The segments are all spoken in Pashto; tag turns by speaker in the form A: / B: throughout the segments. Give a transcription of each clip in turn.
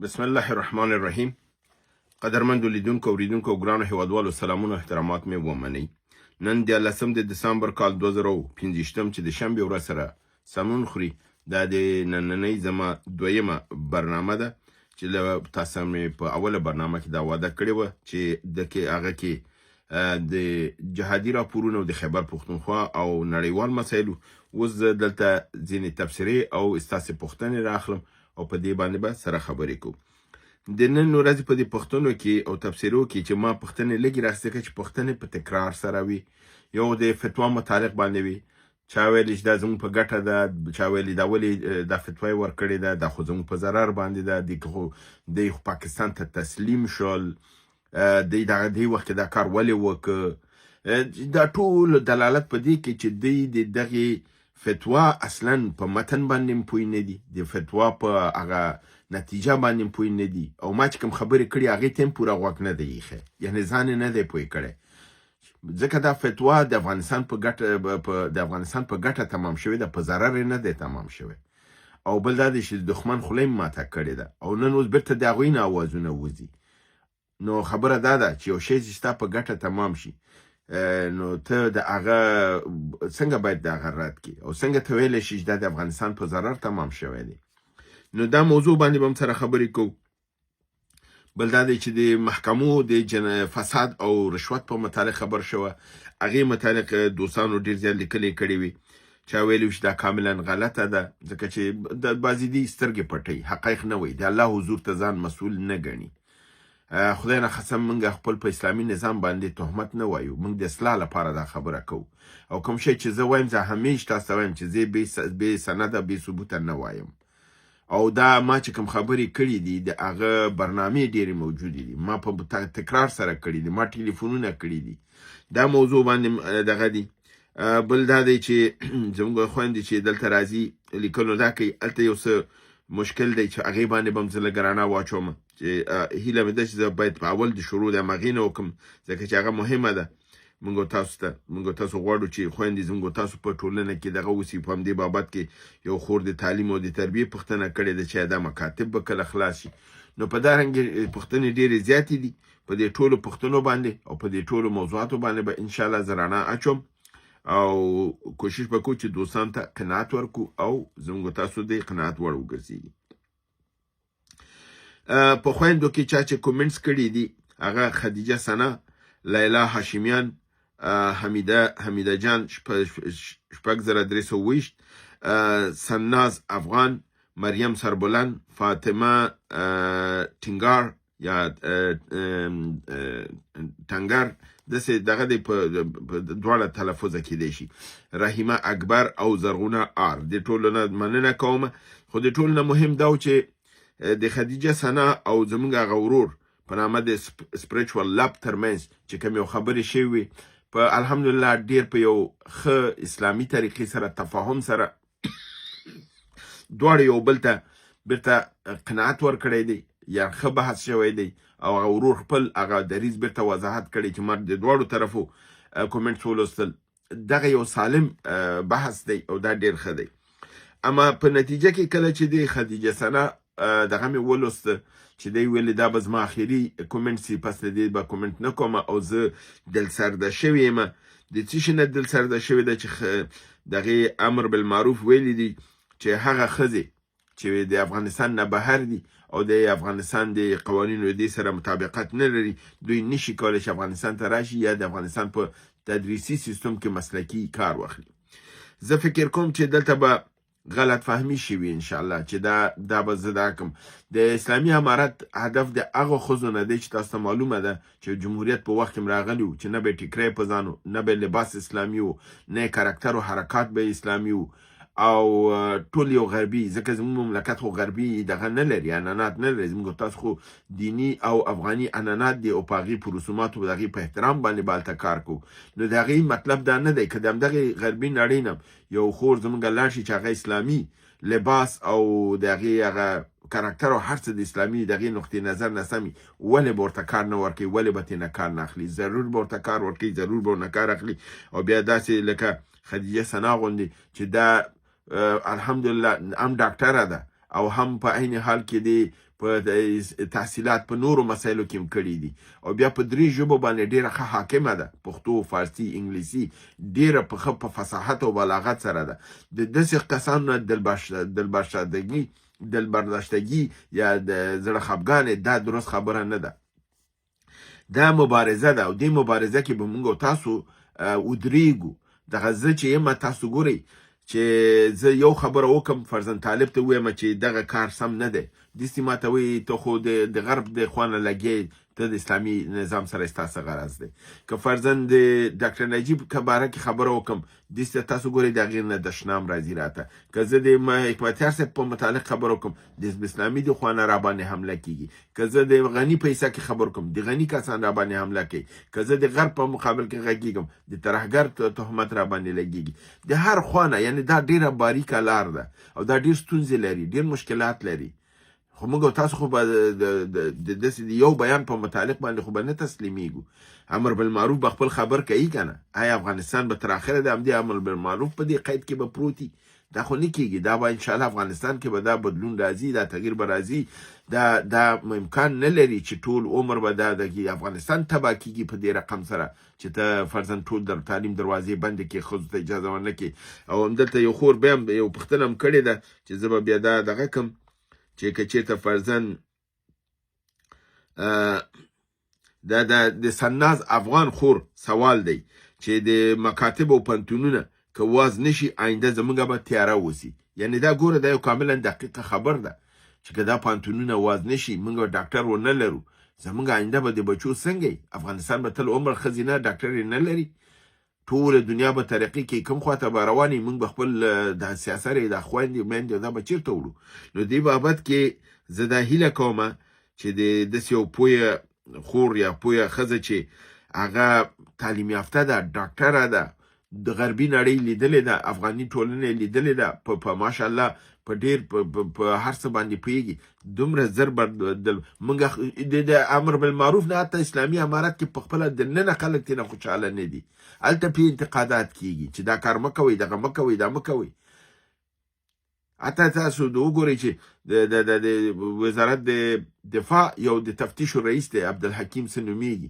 A: بسم الله الرحمن الرحیم. قدرمندو لیدونکو، اوریدونکو او ګرانو هیوادوالو، سلامونه او احترامات مې ومنئ. نن د 10 د دسمبر کال 2025 چې د شنبې ورځ سره سمون خوري، دا د نننۍ زما دویمه برنامه ده چې له تاسو سره مې په اوله برنامه کې دا وعده کړې وه چې د کې هغه کې د جهادي راپورونو او د خیبر پښتونخوا او نړیوال مسایلو. اوس زه دلته ځینې تبصرې او ستاسې پوښتنې راخلم او په دې باندې به سره خبرې کوو. د نن ورځې په دې پوښتنو کې او تبصرو کې چې ما پوښتنې لږې راخیستې، چې پوښتنې په تکرار سره وي، یو د فتوا متعلق باندې وي. چا ویلي چې دا زموږ په ګټه ده، چا ویلي دا ولې دا فتوا یې ورکړې ده، دا خو زموږ په ضرر باندې ده، دی خو پاکستان ته تسلیم شول، دی دغه دی وخت کې دا کار ولې وکړ؟ دا ټول دلالت په دې کې چې دی د دغې فتوا اصلا په متن باندې هم پوه نه دي، د فتوا په هغه نتیجه باندې هم پوه نه دي، او ما چې کوم خبرې کړي هغې ته هم پوره غوږ نه دی ایښی، یعنې ځان یې نه دی پوه کړی، ځکه دا فتوا د افغانستان په ګټه تمام شوې ده، په ضرر یې نه دی تمام شوی. او بل دا دی چې د دښمن خوله یې ماته کړې ده او نن اوس بیرته د هغوی نه اوازونه وځي. نو خبره دا ده چې یو شی چې ستا په ګټه تمام شي، نو ته د هغه څنګه باید د هغه رد کړې او څنګه ته ویلی شي چې دا د افغانستان په ضرر تمام شوی دی؟ نو دا موضوع باندې به هم سره خبرې کوو. بل دا دی چې د محکمو د فساد او رشوت په متعلق خبر شوه، هغې متعلق دوستانو ډېر زیات لیکلې کړې وي. چا ویلي چې دا کاملا غلطه ده، ځکه چې د بعضې دي سترګې پټوي، حقایق نه وایي، د الله حضور ته ځان مسؤل نه ګڼي. خدای نه قسم، موږ خپل په اسلامي نظام باندې تهمت نه وایو، موږ د اصلاح لپاره دا خبره کوو. او کوم شی چې زه وایم، زه همیش تاسو ته وایم چې زه بې سنده بې ثبوته نه وایم. او دا ما چې کوم خبرې کړې دي د هغه برنامې ډېرې موجودې دي، ما په تکرار سره کړې دي، ما ټلیفونونه کړي دي دا موضوع باندې دغه دي. بل دا دی چې زموږ خویندې چې دلته راځي لیکلو دا کوي، هلته یو څه مشکل دی چې هغې باندې به هم زه لږه رڼا واچوم، چې هیله مې ده چې زه باید په اول د شروع د همغې نه وکړم، ځکه چې هغه مهمه ده. موږ تاسو غواړو چې خویندې زموږ تاسو په ټولنه کې دغه اوسي. په همدې بابت کې یو خور د تعلیم او د تربیې پوښتنه کړې ده چې دا مکاتب به کله خلاص شي. نو په دا رنګ پوښتنې ډېرې زیاتې دي. په دې ټولو پوښتنو باندې او په دې ټولو موضوعاتو باندې به انشاءالله زه رڼا اچوم او کوشش به کوو چې دوستان ته قناعت ورکړو او زموږ تاسو دې قناعت وړ وګرځېږي. په خویندو کې چا چې comments کړي دي هغه خدیجه ثنا، لیلا هاشمیان، حمیده جان 6320، سناز افغان، مریم سربلند، فاطمه ټینګار یا ټنګر، داسې دغه دی په دواړه تلفظه کېدای شي، رحیمه اکبر او زرغونه آر. د ټولو نه مننه کوم. خو د ټولو نه مهم دا و چې د خدیجه ثنا او زمونږ هغه ورور په نامه د سپریچوال لب ترمنځ چې کوم یو خبرې شوې وې، په الحمدلله ډېر په یو ښه اسلامي طریقې سره تفاهم سره دواړو یو بل ته بیرته قناعت ورکړی دی، یا ښه بحث شوی دی، او هغه ورور خپل هغه دریځ بیرته وضاحت کړی چې ما د دواړو طرفو comments ولوستل. دغه یو سالم بحث دی او دا ډېر ښه دی. اما په نتیجه کې کله چې دی خدیجه ثنا دغه مې ولوسته چې دی ویلې دا به زما اخري comment سي، پس له دې به comment نه کوم او زه دلسرده شوې یم. د څه شي نه دلسرده شوې ده؟ چې دغې امر بالمعروف ویلي دي چې هغه ښځې چې د افغانستان نه بهر دي او د افغانستان د قوانینو دې سره مطابقت نه لري، دوی نشي کولی چې افغانستان ته راشي یا د افغانستان په تدریسي سیستم کې مسلکي کار واخلي. زه فکر کوم چې دلته به غلط فهمي شوي انشاءالله، چې دا به زه دا کوم. د اسلامي امارت هدف د هغو ښځو نه دی چې تاسو ته معلومه ده چې جمهوریت په وخت کې هم راغلي وو، چې نه به یې ټیکری په ځان و، نه به یې لباس اسلامي و، نه یې کرکتر و حرکات به یې اسلامي وو، او ټول یو غربي، ځکه زموږ مملکت خو غربي دغه نه لري، عنعنات نه لري. زموږ تاسو خو دیني او افغاني عنعنات دي او په هغې په رسوماتو د هغې په احترام باندې به هلته کار کوو. نو د هغې مطلب دا نه دی که د همدغې غربي نړۍ نه یو خور زموږ لاړ شي چې هغه اسلامي لباس او د هغې هغه کرکتر او هر څه د اسلامي دغې نقطې نظر نه سمي، ولې به ورته کار نه ورکوي؟ ولې به ترې نه کار نه اخلي؟ ضرور به ورته کار ورکوي، ضرور به ورنه کار اخلي. او بیا داسې لکه خدیجه ثنا غوندې چې دا الحمدلله هم ډاکټره ده او هم په عین حال کې دی په تحصیلات په نورو مسایلو کې هم کړي دي، او بیا په درې ژبو باندې ډیره ښه حاکمه ده، پښتو، فارسي، انګلیسي، ډیره په ښه په فصاحت او بلاغت سره ده. د داسې کسانو نه دلبرداشتګي دلبرداشتګي یا د زړه خفګان دا درست خبره نه ده. دا مبارزه ده او دې مبارزه کې به موږ او تاسو ودرېږو. دغه زه چې یم، تاسو ګورئ چې زه یو خبره وکم، فرضاً طالب ته ووایم چې دغه کار سم نه دی، داسې ما ته وایي ته خو د غرب د خوا نه لګې، ته د اسلامي نظام سره ستا څه غرض دی. که فرضاً د ډاکټر نجیب که باره کې خبره وکم، داسې تاسو ګورئ د هغې نه دشنام راځي راته. که زه د حکمتیار صاحب په متعلق خبره وکم، د حزب اسلامي د خوا نه راباندې حمله کیږي. که زه د غني په حصه کې خبر کوم، د غني کسان راباندې حمله کوي. که زه د غرب په مقابل کې غږیږم، د ترهګر تهمت راباندې لګیږي د هر خوا نه. یعنی دا ډیره باریکه لار ده او دا ډیر ستونزې لري، ډیر مشکلات لري. خو موږ او تاسو خو به د داسې د یو بیان په متعلق باندې خو به نه تسلیمیږو. امر بالمعروف به خپل خبر کوي که نه؟ آیا افغانستان به تر اخره د همدې امر بالمعروف په دې قید کې به پروت وي؟ دا خو نه کیږي. دا به انشاءالله افغانستان کې به دا بدلون راځي، دا تغییر به راځي. دا امکان نه لري چې ټول عمر به دا د افغانستان تباه کیږي په دې رقم سره چې ته فرضاً ټول در تعلیم دروازې بندې کړې، ښځو ته اجازه ورنه کړې. او همدلته یو خور بیا هم یو پوښتنه هم کړې ده چې زه به بیا دا دغه کم چې که چېرته فرضاً دا د سناز افغان خور سوال دی چې د مکاتب او پوهنتونونه که واز نشي آینده زمونږ به تیاره وسی. یعنی دا ګوره دا یو کاملا دقیقه خبر ده چې که دا پوهنتونونه واز نشي، موږ به ډاکټر ونه لرو، زمونږ آینده به د بچو څنګه وي؟ افغانستان به تل عمر ښځینه ډاکټرې نه لري، ټوله دنیا به ترقي کوي، کوم خواته به روان یي؟ موږ به خپل د سیاسرې د خویندې میندې دا به چېرته وړو؟ نو دې بابت کې زه دا هیله کوم چې د داسې یو پوهه خور یا پوهه ښځه چې هغه تعلیم یافته ده، ډاکټره ده، د غربي نړۍ لیدلې ده، افغاني ټولنې لیدلې ده، په ماشاءالله په ډېر په هر څه باندې پوهېږي، دومره زر موږ د امر بالمعروف نه حتی اسلامي امارت کې په خپله دننه خلک ترې خوشحاله نه دي، هلته پرې انتقادات کېږي چې دا کار مه کوئ، دغه مه کوئ، دا مه کوئ. حتی تاسو د وګورئ چې د وزارت د دفاع یو د تفتیش رئیس دی، عبدالحکیم څه نومېږي،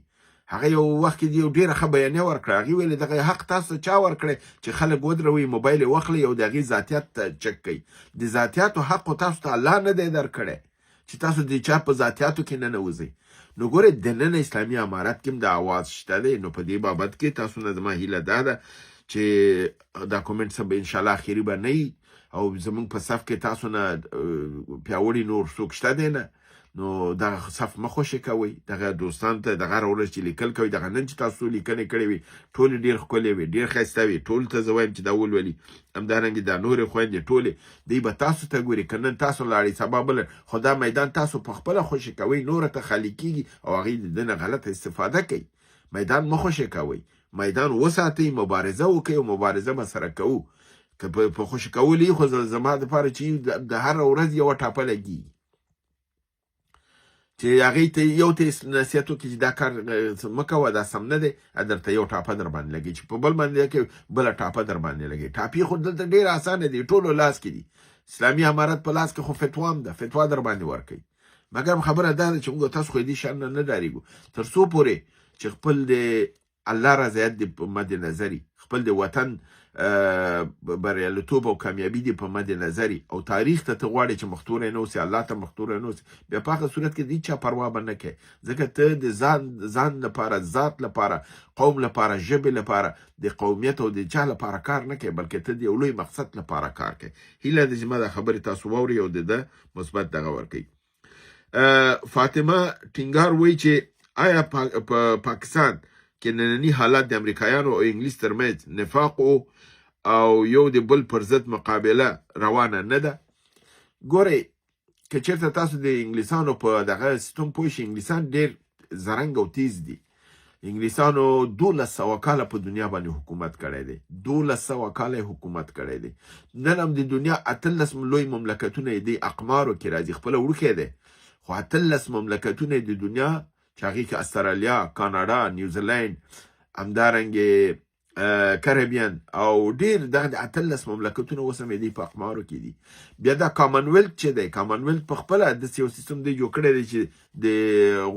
A: هغه یو وخت کې یو ډېره ښه بیانیه ورکړه. هغې ویل دغه حق تاسو ته چا ورکړی چې خلک ودروئ، موبایل یې واخلئ او د هغې ذاتیات ته چک کړئ؟ د ذاتیاتو حق خو تاسو ته الله نه دی درکړی چې تاسو د چا په ذاتیاتو کې ننوځئ. نو ګورئ دننه اسلامي امارت کې هم دا اواز شته دی. نو په دې بابت کې تاسو نه زما هیله دا ده چې دا کومنټ څه به انشاءالله اخري به نه وي او زمونږ په صف کې تاسو نه پیاوړي نور څوک شته دی نه، نو دغه صف مه خوشې کوئ. دغه دوستان ته دغه هره ورځ چې لیکل کوئ، دغه نن چې تاسو لیکنې کړې وي ټولې ډېر ښکلې وي، ډېر ښایسته وي، ټولو ته زه وایم چې دا ولولي. همدارنګه دا نورې خویندې ټولې دوی به تاسو ته ګوري، که نن تاسو لاړئ سبا بل، خو دا میدان تاسو په خپله خوشې کوئ، نوره ته خالي کېږي او هغوی د ده نه غلطه استفاده کوي. میدان مه خوشې کوئ، میدان وساتئ، مبارزه وکړئ او مبارزه به سره کوو. که په خوشې کول یې خو زما دپاره چې د هره ورځ یوه ټاپه لګېږي چې هغې ته یو ته نصیحت وکړي چې دا کار مه کوه، دا سم نه دی، درته یو ټاپه در باندې لګي، چې په بل باندې کوي بله ټاپه در باندې لګي. ټاپې خو دلته ډېر اسانه دي، ټولو لاس کې دي. اسلامي امارت په لاس کې خو فتوا هم ده، فتوا در باندې ورکوي. مګر خبره دا ده چې موږ تاسو خو دې شیانو نه نه ډارېږو، تر څو پورې چې خپل د الله رضایت دې په مد نظر، خپل د وطن بریالیتوب او کامیابي دې په مد نظر، او تاریخ ته ته غواړې چې مختوری نه اوسې، الله ته مختوری نه اوسې، بیا په هغه صورت کې د هیچا پروا به نه کوې، ځکه ته د ځان لپاره، ذات لپاره، قوم لپاره، ژبې لپاره، د قومیت او د چا لپاره کار نه کوې، بلکې ته د یو لوی مقصد لپاره کار کوې. هیله ده چې ما دا خبرې تاسو واورئ او د ده مثبت دغه ورکوي. فاطمه ټینګار وایي چې آیا په پاکستان کې ننني حالات د امریکایانو او انګلیس ترمنځ نفاق او یو د بل پر ضد مقابله روانه نه ده؟ ګورئ که چېرته تاسو د انګلیسانو په دغه سیستم پوه شئ، انګلیسان ډېر زرنګ او تیز دي. انګلیسانو 1200 کاله په دنیا باندې حکومت کړی دی، 1200 کاله یې حکومت کړی دی. نن هم د دنیا 18 لوی مملکتونه یې دی اقمارو کې راځي، خپله وړوکی دی، خو 18 مملکتونه یې د دنیا چې هغې کې استرالیا، کاناډا، نیوزیلینډ، همدارنګې کربین او ډیر دغه د 18 مملکتونه اوس هم دی په اقمارو کې دي. بیا دا کامنولت چې دی، کامنولت په خپله داسې یو سیستم دی جوړ کړی دی چې د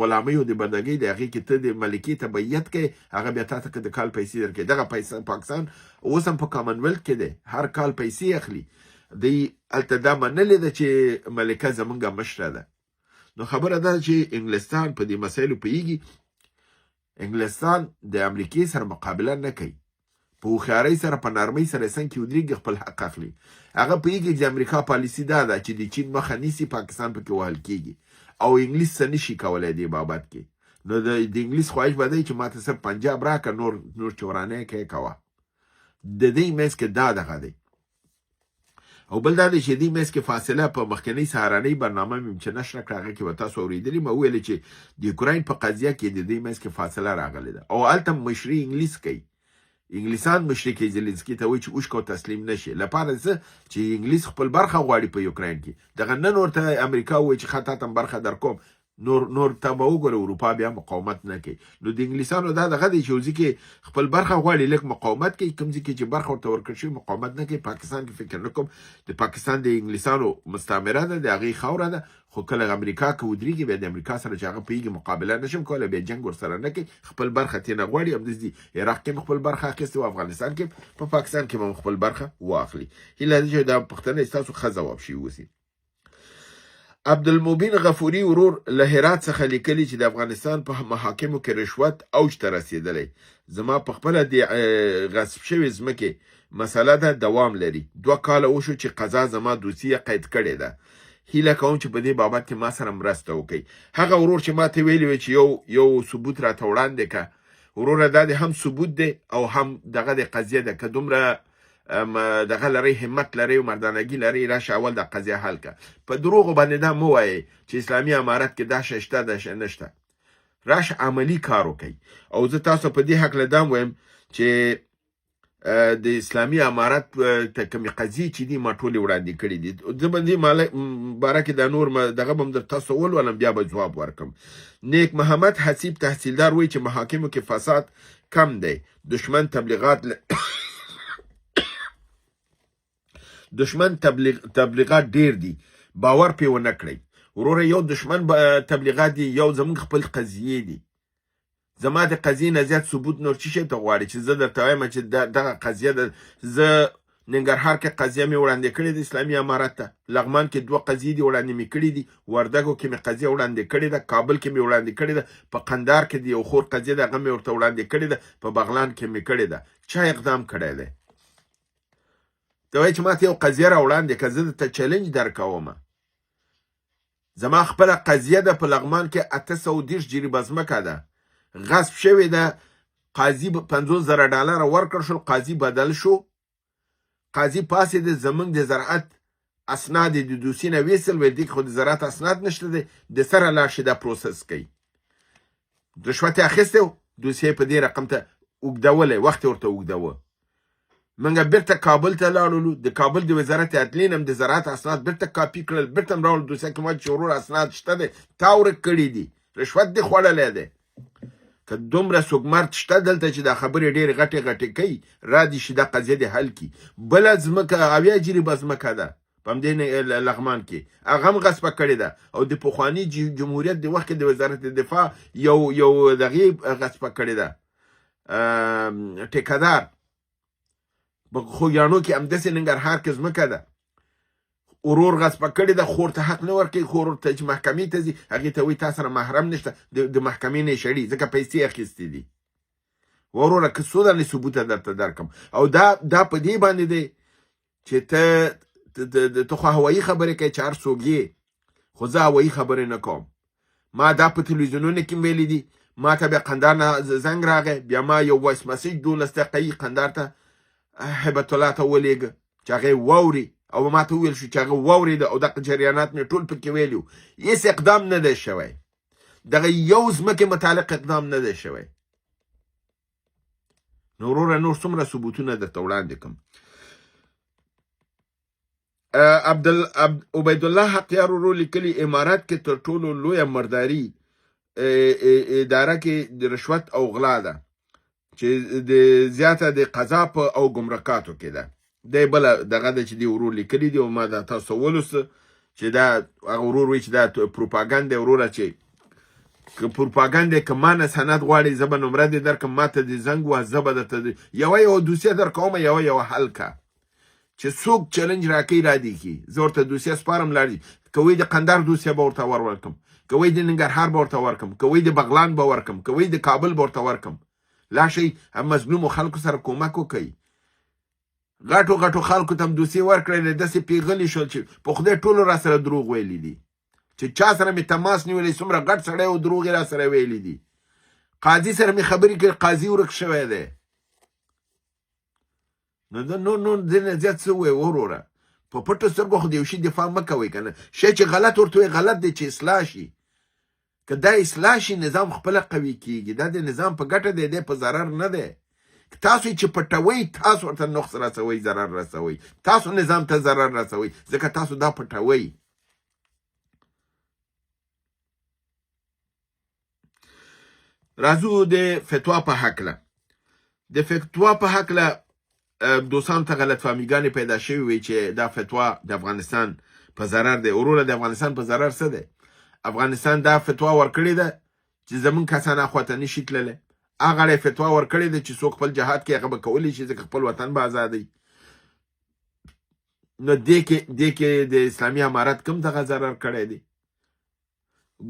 A: غلامۍ او د بندګۍ د هغې کې ته د ملکې تبعیت کوې، هغه بیا تا ته که د کال پیسې درکوي. دغه پیسې پاکستان اوس هم په کامنولت کې دی، هر کال پیسې اخلي. دی هلته دا منلې ده چې ملکه زمونږ مشره ده. نو خبره دا ده چې انګلستان په دې مسایلو پوهېږي. انګلستان د امریکې سره مقابله نه کوي، په هوښیارۍ سره په نرمۍ سره څنګ کې ودرېږي، خپل حق اخلي. هغه پوهېږي چې د امریکا پالیسي دا ده چې د چین مخه نیسي، پاکستان پکې وهل کېږي او انګلیس څه نشي کولی دې بابت کې. نو د انګلیس خواهش به دی چې ماته صرف پنجاب راکړه، نور چې ورانی کوې کوه. د دې منځ کې دا دغه دی. او بل دا دی چې دې منځ کې فاصله په مخکنۍ سهارنۍ برنامه مې چې نشره کړه هغه کې به تاسو اورېدلي، ما وویل چې د یوکراین په قضیه کې د دې منځ کې فاصله راغلې ده او هلته مشري انګلیس کوي. انګلیسان مشري کوي، زیلینسکي ته وایي چې اوښکه او تسلیم نه شي، لپاره څه چې انګلیس خپل برخه غواړي په یوکراین کې. دغه نن ورته امریکا وایي چې ښه تا ته برخه درکوم، نور ته به وګوره اروپا بیا مقاومت نه کوي. نو د انګلیسانو دا دغه دی چې یو ځای کې خپل برخه غواړي لږ مقاومت کوي، کوم ځای کې چې برخه ورته ورکړل شوې مقاومت نه کوي. پاکستان کې فکر نه کوم، د پاکستان د انګلیسانو مستعمره ده، د هغې خاوره ده، خو کله امریکا که ودرېږي بیا د امریکا سره چې هغه پوهېږي مقابله نشم کولی، بیا جنګ ورسره نه کوي، خپل برخه ترې نه غواړي. همداسې دي عراق کې هم خپل برخه اخیستې وه، افغانستان کې، په پاکستان کې به هم خپل برخه واخلي. هیله ده چې دا پوښتنه ستاسو ښه ځواب شوي اوسي. عبدالمبین غفوري ورور له هرات څخه لیکلي چې د افغانستان په محاکمو کې رشوت اوج ته رسېدلی. زما په خپله د غصب شوې ځمکې مسله ده، دوام لري. 2 کاله وشو چې قضا زما دوسیه قید کړې ده. هیله کوم چې په دې بابت کې ما سره مرسته وکړئ. هغه ورور چې ما ته ویلي وی چې یو ثبوت راته وړاندې که، وروره دا د هم ثبوت دی او هم دغه د قضیه ده. که دومره دغه لرئ، همت لرئ او مردانګي لرئ، راشه اول دا قضیه حل که. په دروغو باندې دا مه وایئ چې اسلامي امارت کې دا شی شته دا شی نشته. راشه عملي کار وکړئ. او زه تاسو په دې هکله دا وایم چې د اسلامي امارت ته کومې قضیې چې دي ما ټولې وړاندې کړې دي. زه به دې باره کې دا نور دغه به هم در تاسو ولولم، بیا به ځواب ورکړم. نیک محمد حسیب تحصیلدار وایي چې محاکمو کې فساد کم دی، دشمن تبلیغات ډیر دي، باور پې ونه کړئ. وروره یو دشمن تبلیغات دي، یو زموږ خپل قضیې دي. زما د قضیې نه زیات ثبوت نور څه شی ته غواړي چې زه درته وایم چې دغه قضیه ده. زه ننګرهار کې قضیه مې وړاندې کړې ده اسلامي امارت ته، لغمان کې 2 قضیې دي وړاندې مې کړې دي، وردګو کې مې قضیه وړاندې کړې ده، کابل کې مې وړاندې کړې ده، په قندار کې د یو خور قضیه ده هغه مې ورته وړاندې کړې ده، په بغلان کې مې کړې ده. چا اقدام کړی دی؟ ته وایې چې ما ته یو قضیه را وړاندې کړه، زه درته چلنج درکوم. زما خپله قضیه ده په لغمان کې 830 جریبه ځمکه ده، غصب شوې ده، قاضي 50,000 ډالر ورکړ شول، قاضي بدل شو، قاضي پاڅېده، زمونږ د زراعت اسناد یې د دوسیې نه ویستل، ویل دې کې خو د زراعت اسناد نشته دی، د سره لاړ شي دا پروسس کوي. رشوت یې اخیستی و، دوسیه یې په دې رقم ته اوږدولی، وخت یې ورته اوږدوه. موږ بیرته کابل ته لاړلو، د کابل د وزارت عدلي نه هم د زراعت اسناد بیرته کاپي کړل، بیرته هم راوړل دوسیه کې ما چې ورور اسناد شته دی، تا ورک کړي دي، رشوت دې خوړلی دی. که دومره څوک مرد شته دلته چې دا خبرې ډېرې غټې غټې کوي، را دې شي دا قضیه دې حل کړي. بله ځمکه 70 جریبه ځمکه ده په همدې لغمان کې، هغه هم غصبه کړې ده، او د پخواني جمهوریت د وخت کې د وزارت دفاع یو دغې غصبه کړې ده، ټیکهدار په خوږیاڼو کې همداسې ننګرهار کې ځمکه ده، ورور غصبه کړې ده، خور ته حق نه ورکوي، خور ورته چې محکمې ته ځي هغې ته وایي تا سره محرم نشته، د محکمې نه یې شړي ځکه پیسې اخیستې دي. وروره که څو دانې ثبوته درته درکم، او دا په دې باندې دی چې ته خو هوایي خبرې کوې چې هر څوک یې، خو زه هوایي خبرې نه کوم. ما دا په تلویزیونونو کې ویلي دي، ما ته بیا قندار نه زنګ راغی، بیا ما یو وایس مسیج 12 دقیقې قندار ته هبت الله ته ولېږه چې هغه یې واوري، او ما ته وویل شو چې هغه واورېده، او دغه جریانات مې ټول پکې ویلي وو. هېڅ اقدام نه دی شوی، دغه یو ځمکې متعلق اقدام نه دی شوی. نو وروره نور څومره ثبوتونه درته وړاندې کړم. عبیدالله حقیار ورور لیکلي امارت کې تر ټولو لویه مرداري اداره کې د رشوت او غلا ده. چې د زیاته د قضا په او ګمرکاتو کې ده. دی بله دغه ده چې دی ورور لیکلی دی او ما دا تاسو ولوسته چې دا هغه ورور وایي چې دا پروپاګند دی. وروره چې که پروپاګند دی، که ما نه سند غواړي، زه به نمره دې درکړم، ما ته دې زنګ وه، زه به درته یوه یوه دوسیه درکوم، یوه یوه حل که چې څوک چلنج راکوي را دي کړي، زه ورته دوسیه سپارم لاړ دي. که وایي د قندهار دوسیه به ورته ورکړم، که وایي د ننګرهار به ورته ورکړم، که وایي د بغلان به ورکړم، که وایي د کابل به ورته ورکړم. لاړ شئ مظلومو خلکو سره کومک وکړئ. غټو غټو خلکو ته هم دوسیې ورکړلې، داسې پیغلي شول چې په خدای ټولو را سره دروغ ویلي دي. چې چا سره مې تماس نیولی څومره غټ سړی و، دروغ یې را سره ویلي دي. قاضي سره مې خبرې کړې، قاضي ورک شوی دی. نو دا نو نو دې نه زیات څه ووایې وروره؟ په پټو سترګو خو د یو شي دفاع مه کوئ که نه، شی چې غلط ورته وایې غلط دی چې اصلاح شي. که دا اصلاح شي نظام خپله قوي کیږي، دا د نظام په ګټه دی، دی په ضرر نه دی. که تاسو یې چې پټوئ تاسو ورته نقص رسوئ، ضرر رسوئ، تاسو نظام ته ضرر رسوئ، ځکه تاسو دا پټوئ. راځو د فتوا په هکله. د فتوا په هکله دوستانو ته غلط فهمیګانې پیدا شوې وي چې دا فتوا د افغانستان په ضرر دی. وروره د افغانستان په ضرر څه دی؟ افغانستان دا فتوا ورکړې ده چې زمونږ کسان اخوا ته نشي تللی. هغه اړه فتوا ورکړې ده چې څوک خپل جهاد کوي هغه به کولی شي، ځکه خپل وطن به ازادوي. نو دې کې د اسلامي امارت کوم دغه ضرر کړی دی؟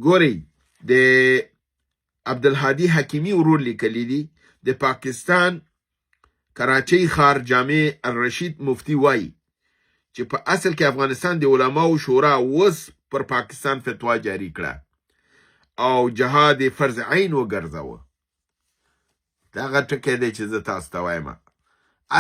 A: ګورئ د عبدالهادي حکیمي ورور لیکلي دي، د پاکستان کراچۍ ښار جامع الرشید مفتي وایي چې په اصل کې افغانستان د علماو شورا اوس پر پاکستان فتوا جاري کړه او جهاد فرض عین وګرځاوه. دغه ټکی دی چې زه تاسو ته وایم.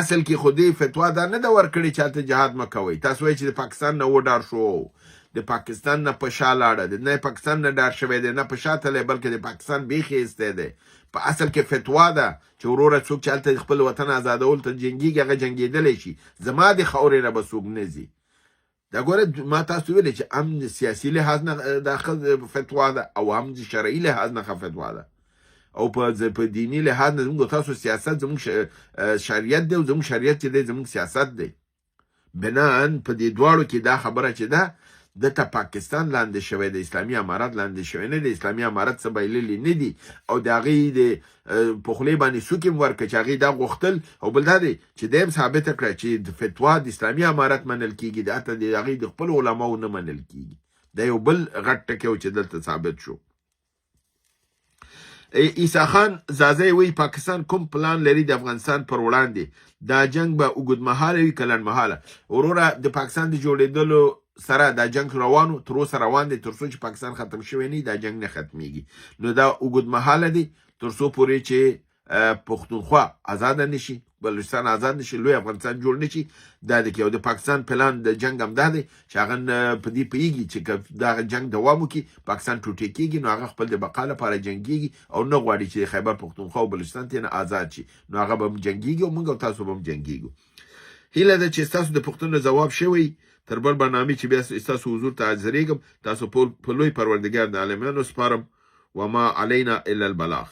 A: اصل کې خو دې فتوا دا نه ده ورکړې چې هلته جهاد مه کوئ. تاسو وایئ چې د پاکستان نه وډار شو، د پاکستان نه په شا لاړه، د نه پاکستان نه ډار شوی دی، نه په شا تللی، بلکې د پاکستان بیخ یې ایستی دی. په اصل کې فتوا ده چې وروره څوک چې هلته خپل وطن ازادولو ته جنګیږي هغه جنګېدلی شي، زما د خاورې نه به څوک نه ځي. دا ګوره ما تاسو ویلې چې هم د سیاسي لحاظ نه دا ښه فتوا ده او هم د شرعي لحاظ نه ښه فتوا ده، او په دیني لحاظ نه زموږ تاسو سیاست زموږ شریعت دی، او زموږ شریعت چې دی زموږ سیاست دی. بناً په دې دواړو کې دا خبره چې ده دته پاکستان لاندې شوی دی، اسلامي امارت لاندې شوی نه دی، اسلامي امارت څه بایللي نه دي، او د هغې د په خولې باندې سوک هم ورکړه چې هغې دا غوښتل. او بل دا دی چې دی هم ثابته کړه چې د فتوا د اسلامي امارت منل کېږي، د حتی د هغې د خپلو علماو نه منل کېږي. دا یو بل غټ ټکی و چې دلته ثابت شو. عیسی خان ځاځی وایي پاکستان کوم پلان لري د افغانستان پر وړاندې؟ دا جنګ به اوږدمهاله وي که لنډمهاله؟ وروره د پاکستان د جوړېدلو سره دا جنګ روان و، تر اوسه روان دی، تر څو چې پاکستان ختم شوی نه دا جنګ نه ختمیږي. نو دا اوږدمهاله دی تر څو پورې چې پښتونخوا آزاده نشي، بلوچستان آزاد نشي، لوی افغانستان جوړ نشي. دا د کې او د پاکستان پلان د جنګ هم دا دی چې هغه په دې پوهېږي چې که دا جنګ دوام وکړي پاکستان ټوټې کېږي، نو هغه خپل د بقا لپاره جنګېږي او نه غواړي چې خیبر پښتونخوا او بلوچستان ترې نه آزاد شي، نو هغه به هم جنګېږي او موږ او تاسو به هم جنګېږو. هیله ده چې ستاسو د پوښتنو ځواب شوی. تر بل برنامې چې بیا ستاسو حضور ته حاضرېږم، تاسو په لوی پروردګار د عالمیانو سپارم. وما علینا الا البلاغ.